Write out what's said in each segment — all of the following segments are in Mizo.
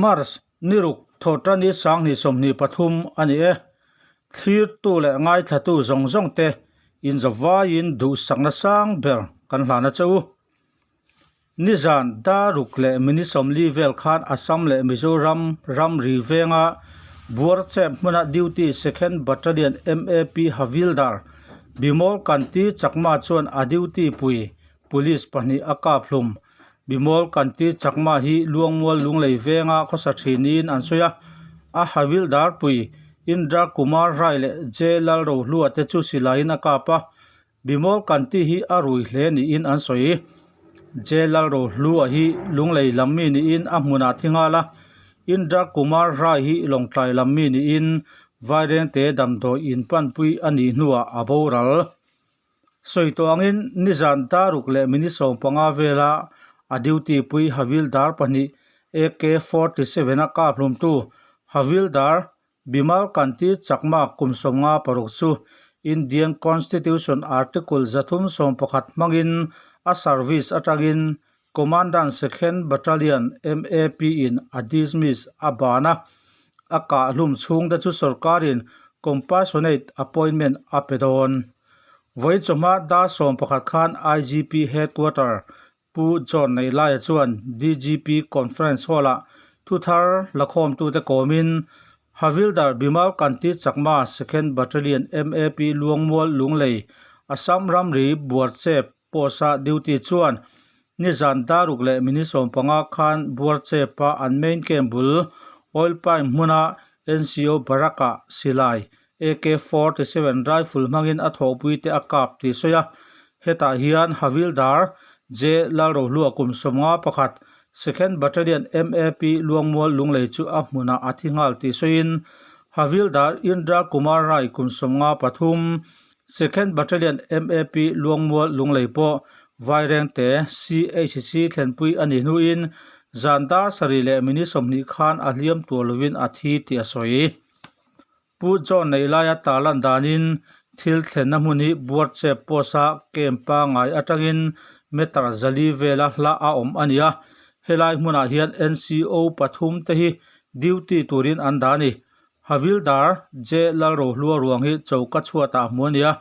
March ni ruk Thawhṭani 2023 a ni e. Thlirtu leh ngaithlatu zawng zawng te inzawvaiin duhsakna sang ber kan hlan a che u. Nizan daruk leh minute 40 vel khan Assam leh Mizoram ramri venga Buarchep hmuna duty Second Battalion MAP Havildar Bimol Kanti Chakma chuan a duty pui Police pahnih a kap hlum. Bimol Kanti Chakma hi Luangmual Lunglei venga khawsa thinin an sawi a, a Havildar pui Indra Kumar Rai leh J Lalrohlua te chu silaiin a kap a, Bimol Kanti hi a rui hle niin an sawi. J Lalrohlua hi Lunglei lam mi niin a hmunah thi nghal a, Indra Kumar Rai hi Lawngtlai lam mi niin Vairengte damdawi inpanpui a nih hnuah a boral. Sawi tawh angin nizan daruk leh minute 15 vela a duty pui Havildar pahnih AK-47 a kap hlumtu Havildar Bimal Kanti Chakma kum 56 chu Indian Constitution Article 311 hmangin a service atangin Commandant Second Battalion MAP in a dismiss a ban a, a kah hlum chhungte chu sorkarin compassionate appointment a pe dawn. Vawi chawhma dar 11 khan IGP Headquarter Pu John Neilaia chuan DGP Conference Hall-ah thuthar lakhawmtute kawmin Havildar Bimal Kanti Chakma Second Battalion MAP Luangmual Lunglei Assam ramri Buarchep Post-a duty chuan nizan daruk leh minute 15 khan Buarchepa an main camp bul oil palm hmuna NCO Barrack-ah silai AK-47 rifle hmangin a thawhpui te a kap tih sawi a, hetah hian Havildar J Lalrohlua kum 51, Second Battalion MAP Luangmual Lunglei chu a hmunah a thi nghal tih sawiin Havildar Indra Kumar Rai kum 53, Second Battalion MAP Luangmual Lunglei pawh Vairengte CHC thlenpui a nih hnuin zan dar sarih leh minute 20 khan a hliam tur lovin a thi tih a sawi. Pu John nei laia tarlan danin thil thlenna hmun hi Buarchep post-a camp pangngai atangin meter 400 vela hla a awm a ni a, helai hmunah hian NCO pathum te hi duty turin an dah a ni. Havildar J Lalrohlua ruang hi choka chhuatah hmu a ni a,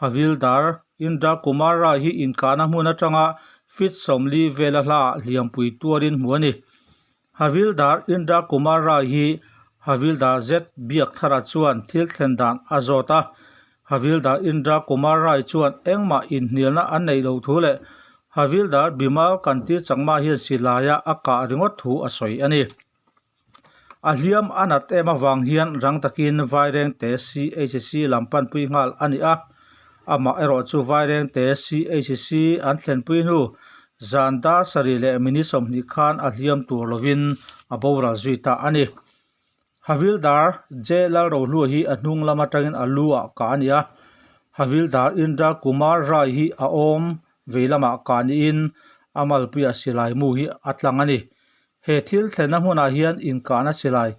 Havildar Indra Kumar Rai hi inkahna hmun atanga feet 40 vela hlaah hliampui tuarin hmu a ni. Havildar Indra Kumar Rai hi Havildar Z biak tharah chuan thil thlen dan a zawt a, Havildar Indra Kumar Rai chuan engmah inhnialna an neih loh thu leh Havildar Bimal Kanti Chakma hian silaia a kah ringawt thu a sawi a ni. A hliam a nat em avang hian rang takin Vairengte CHC lam panpui nghal a ni a, amah erawh chu Vairengte CHC an thlenpui hnu zan dar sarih leh minute 20 khan a hliam tur lovin a boral zui ta a ni. Havildar J Lalrohlua hi a hnung lam atangin a lu ah kah a ni a, Havildar Indra Kumar Rai hi a awm vei lamah kah niin a malpuiah silai mu hi a tlang a ni. He thil thlenna hmunah hian inkahna silai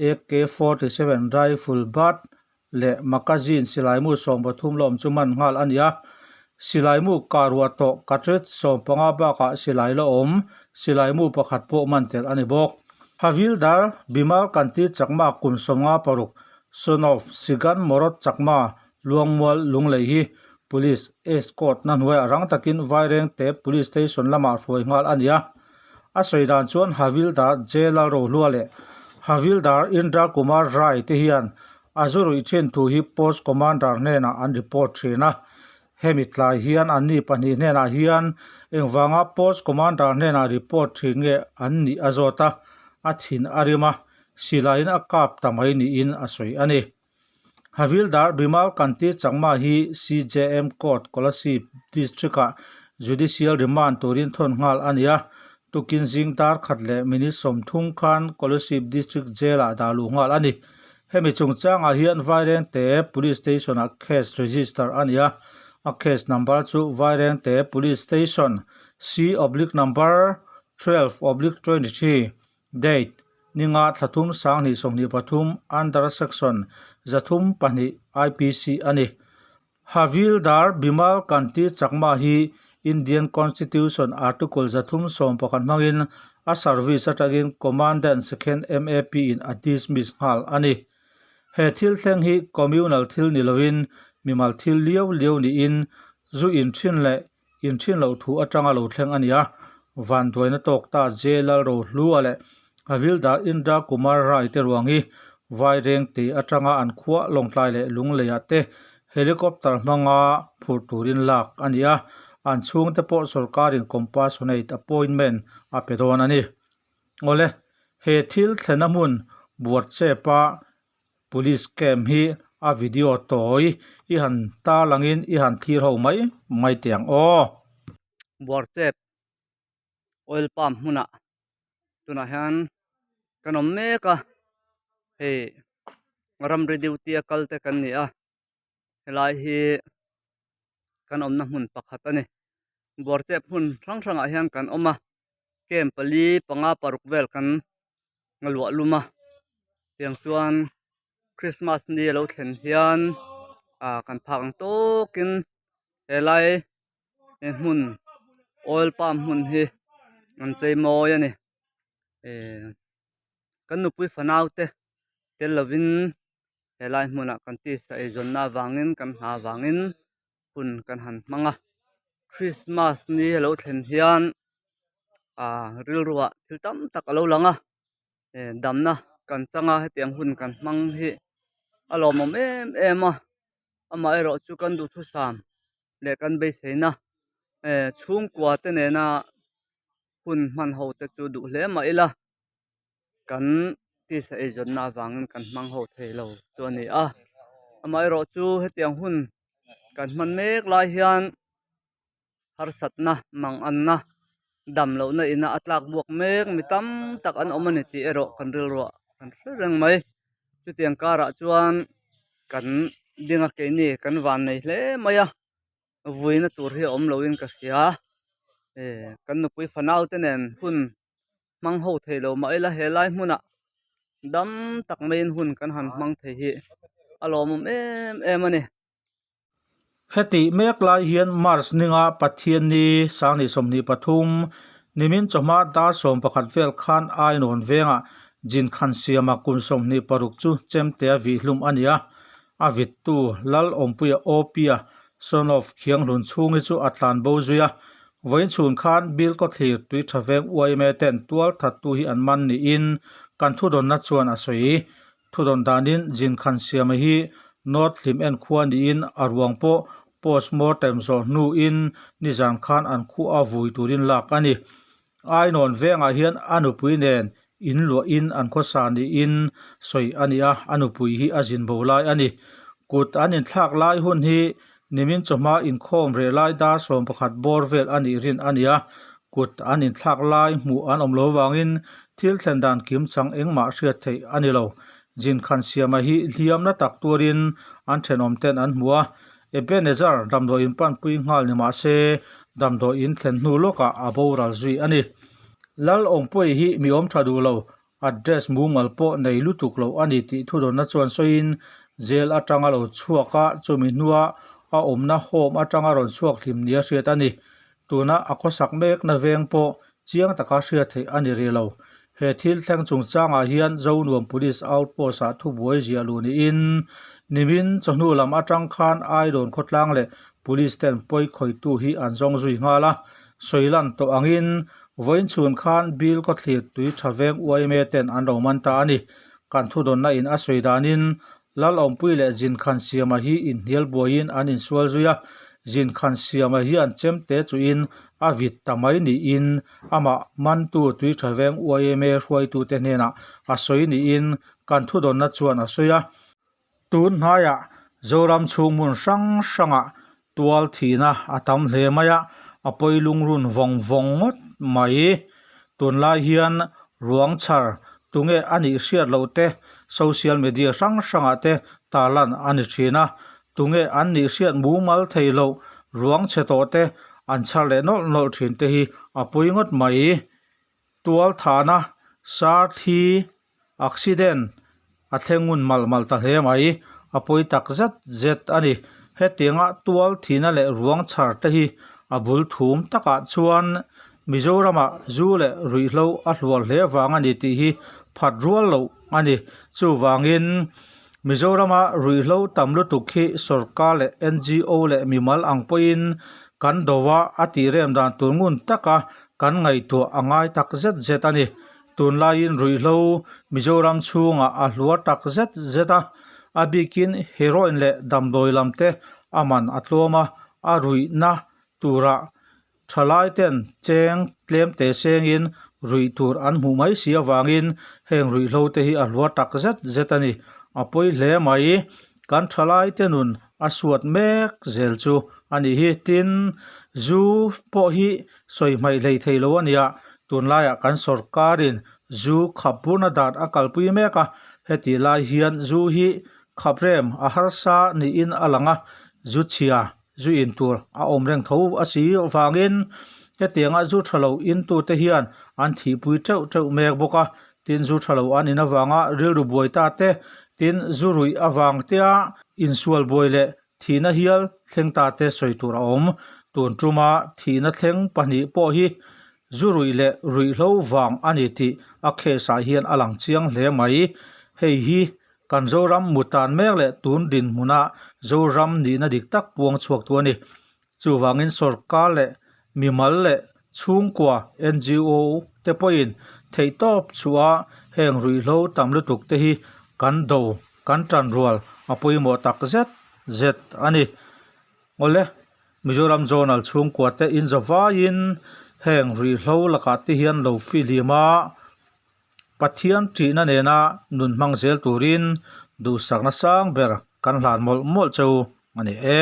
AK-47 rifle bat leh magazine silaimu 13 la awm chu man nghal a ni a. Silaimu kah ruah tawh cartridge 15 bakah silai la awm silaimu pakhat pawh man tel a ni bawk. Havildar Bimal Kanti Chakma kum 56, son of Sigan Morot Chakma, Luangmual Lunglei hi Police escort na hnuaiah rang takin Vairengte Police Station lamah hruai nghal a ni a. A sawi dan chuan Havildar J Lalrohlua leh Havildar Indra Kumar Rai te hian a zu ruih thin thu hi Post Commander hnenah an report thin a. Hemi tlai hian anni pahnih hnenah hian engvanga Post Commander hnenah report thin nge an nih a zawt a, a thin a rim a, silaiin a kap ta mai niin a sawi a ni. Havildar Bimal Kanti Chakma hi CJM Court, Kolasib District-ah Judicial Remand turin thawn nghal a ni a, tukin zing dar khat leh minute 30 khan Kolasib District Jail-ah dah luh nghal a ni. Hemi chungchangah hian Vairengte Police Station-ah case register a ni a, a case number chu Vairengte Police Station C oblique number 12 oblique 23 Date, Ninga thlathum 2023 Under Section 302 IPC a ni. Havildar Bimal Kanti Chakma hi Indian Constitution Article 311 hmangin A service atangin Commandant Second MAP in a dismiss nghal a ni. He thil thleng hi communal thil ni loin mimal thil liau liau niin zu inthin leh inthin loh thu atanga lo thleng a ni a. Vanduaina tawk ta J Lalrohlua leh Havildar Indra Kumar Rai te ruang hi Vairengte atanga an khua Lawngtlai leh Lungleiah te Helicopter hmanga phurh turin lak a ni a, an chhungte pawh sorkarin compassionate appointment a pe dawn a ni. Awle, he thil thlena hmun Buatchepa Police Camp hi a video tawi i han tarlangin i han thlir ho mai mai teh ang aw. Buarchep oil palm hmunah tunah hian kan awm mek a hei ramri duty a kal te kan ni a helai hi kan awmna hmun pakhat a ni Buarchep hmun hrang hrangah hian kan awm a camp pali panga paruk vel kan luah lum a tiang chuan Christmas ni a lo thlen hian ah kan phak ang tawkin helai he hmun oil palm hmun hi an chei mawi a ni eh kan nupui fanau te tel lovin helai hmunah kan tisa eizawnna avangin kan hna avangin hun kan han hmang a christmas ni a lo thlen hian ah rilruah thil tam tak a lo lang a eh damna kan chang a hetiang hun kan hmang hi a lawmawm em em a amaherawh chu kan duhthusam leh kan beiseina eh chhungkua te nena hun hman ho te chu duh hle mah ila kan tisa eizawnna avangin kan hmang ho thei lo chu a ni a amaherawh chu hetiang hun kan hman mek lai hian harsatna mang anna dam lohna ina a tlak buak mek mi tam tak an awm a ni tih erawh kan rilruah kan hre reng mai chutiang karah chuan kan ding a keini kan van nei hle mai a vuina tur hi a awm loin ka hria eh kan nupui fanau te nen hun hmang ho thei lo mah ila helai hmunah dam tak maiin hun kan han hmang thei hi a lawmawm em em a ni. Hetih mek lai hian March ninga Pathianni Sangni 23 nimin chawhma dar 11 vel khan Ainawn vengah Jinkhan siama kum 26 chu chemtea vihhlum a ni a, a vittu Lal Awmpuia Opia son of Khianghlun chhungi chu a tlan bo zui a, vawiin chhun khan Bill Kawthlir tui tha veng yma ten tual thattu hi an man niin kan thudawnna chuan a sawi. Thudawn danin Jinkhan siama hi North Hlim en khua niin a ruang pawh post mortem zawh hnuin nizan khan an khuah a vui turin lak a ni. Ainawn vengah hian a nupui nen in luahin an khawsa niin sawi a ni a, a nupui hi a zin bo lai a ni. Kut an inthlak lai hun hi nimin chawhma inkhawm reh lai dar 11 bawr vel a nih rin a ni a, kut an inthlak lai hmuh an awm lo vangin thil thlen dan kim chang engmah hriat theih a ni lo. Jinkhan siama hi hliamna tak tuarin an thenawm ten an hmu a, Ebenezer damdawiin panpui nghal ni mah se, damdawiin thlen hnu lawkah a boral zui a ni. Lal Awmpuii hi mi awm tha duh lo, address mumal pawh nei lutuk lo a ni tih thudawnna chuan sawiin jail atanga lo chhuak a, chumi hnua a awmna home atanga rawn chhuak hlim nia hriat a ni. Tuna a khawsak mekna veng pawh chiang taka hriat theih a ni rih lo. He thil thleng chungchangah hian Zonuam Police Outpost-ah thubuai ziah luh niin nimin chawhnu lam atang khan Aidawn khawtlang leh Police ten pawi khawitu hi an zawng zui nghal a. Sawi lan tawh angin vawiin chhun khan Bill Kawthlir tui tha veng yma ten an lo man ta a ni. Kan thudawnna in a sawi danin Lalawmpui leh Zinkhan Siama hi inhnial buaiin an insual zui a, Zinkhan Siama hian chemte chuin a vit ta mai niin amah mantu Tuitha Veng yma hruaitute hnenah a sawi niin kan thudawnna chuan a sawi a. Tun hnaiah Zoram chhung hmun hrang hrangah tual thihna a tam hle mai a, a pawi lungrun vawng vawng ngawt mai. Tunlai hian ruang chhar tunge a nih hriat loh te social media hrang hrangah te tarlan a ni thin a, tunge an nih hriat mumal thei loh ruang chhe tawh te an chhar leh nawlh nawlh thin te hi a pawi ngawt mai. Tual thahna sar thi accident a thleng ngun malh malh ta hle mai, a pawi tak zet zet a ni. Hetianga tual thihna leh ruang chhar te hi a bul thum takah chuan Mizoramah zu leh ruihhlo a hluar hle vang a ni tih hi phat rual loh a ni. Chuvangin Mizorama ruihhlo tam lutuk hi sorkar leh NGO leh mimal ang pawhin kan do a, a tih rem dan tur ngun taka kan ngaihtuah a ngai tak zet zet a ni. Tunlaiin ruihhlo Mizoram chhungah a hluar tak zet zet a, a bikin heroin leh damdawi lam te a man a tlawm a, a ruihna turah Thalai ten cheng tlem te sengin ruih tur an hmuh mai si avangin heng ruihhlo te hi a hluar tak zet zet a ni. A pawi hle mai. Kan thalai te nun a suat mek zel chu a nih hi. Tin, zu pawh hi sawi hmaih hlei thei lo a nia. Tunlaiah kan sawrkarin zu khap burna dan a kalpui mek a, heti lai hian zu hi khap rem a harsa niin a lang a, zu chhia zu in tur a awm reng tho a si vangin hetianga zu tha lo in tute hian an thihpui teuh teuh mek bawk a, tin zu tha lo an in avanga rilru buai ta te, tin zu ruih avang tea insual buai leh thihna hial thleng ta te sawi tur a awm. Tun tuma thihna thleng pahnih pawh hi zu ruih leh ruihhlo vang a ni tih a case ah hian a lang chiang hle mai. Hei hi Kan Zoram mutan mek leh tun dinhmuna Zoram nihna dik tak puang chhuak tu a ni. Chuvangin sorkar leh mimal leh chhungkua NGO te pawhin theihtawp chhuah heng ruihhlo tam lutuk te hi kan do kan tan rual a pawimawh tak zet zet a ni. Awle, Mizoram Journal chhungkua te inzavaiin heng ruihhlo lakah te hian lo fihlim a, Pathian ṭihna nena nun hmang zel turin duhsakna sang ber kan hlan mawlh mawlh cheu a ni e.